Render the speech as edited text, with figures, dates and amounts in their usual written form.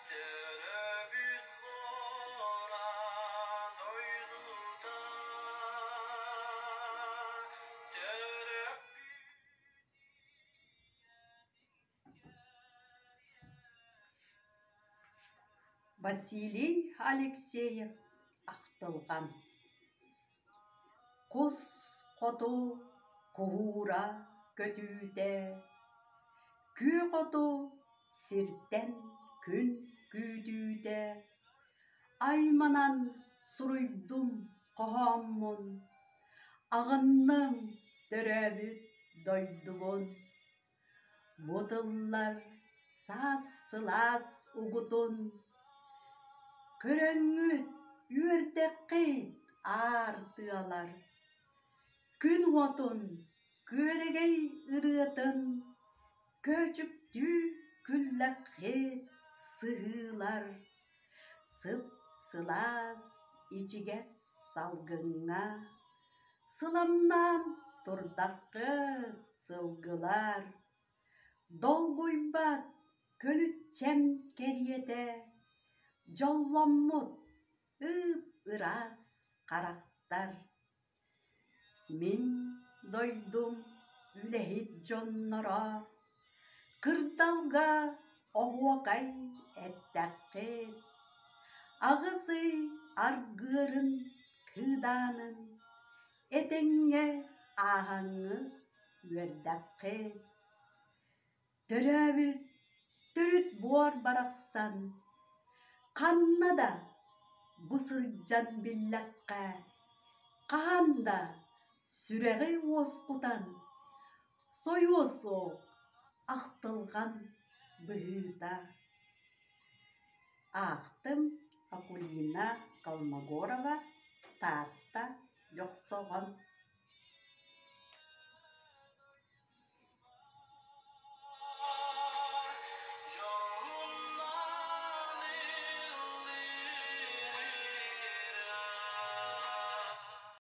Төрөөбүт буора дойдута төрөппүт Василий Алексеев Ахтылҕан Кус хоту куһуура көтүүтэ, Күөх оту сиртэн күн күүтүүтэ, Айманан суруйдум хоһооммун, Аҕынным төрөөбүт дойдубун. Бу тыллар саас сылаас угутун Көрөҥҥүт үөрдэххит аар тыалар, Күн уотун күөрэгэй ырыатын Көөчүктүү күллэххит сыһыылар, Сып-сылаас ичигэс салгыҥҥа Сыламнаан турдаххыт сылгылар, Долгуйбат көлүччэм кэриэтэ Дьолломмут ып-ыраас харахтар. Мин дойдум үлэһит дьонноро Кырдалга оһуокай эттэххит, Аҕыс ый аргыарын кыыдаанын Этэҥҥэ ааһаҥҥыт үөрдэххит. Төрөөбүт төрүт буор барахсан ханна да бу сылдьан биллэххэ, хаһан да сүрэҕи уоскутан сойуо суох ахтылҕан быһыыта. Аахтым Акулина Колмогорова, Таатта, Дьохсоҕон.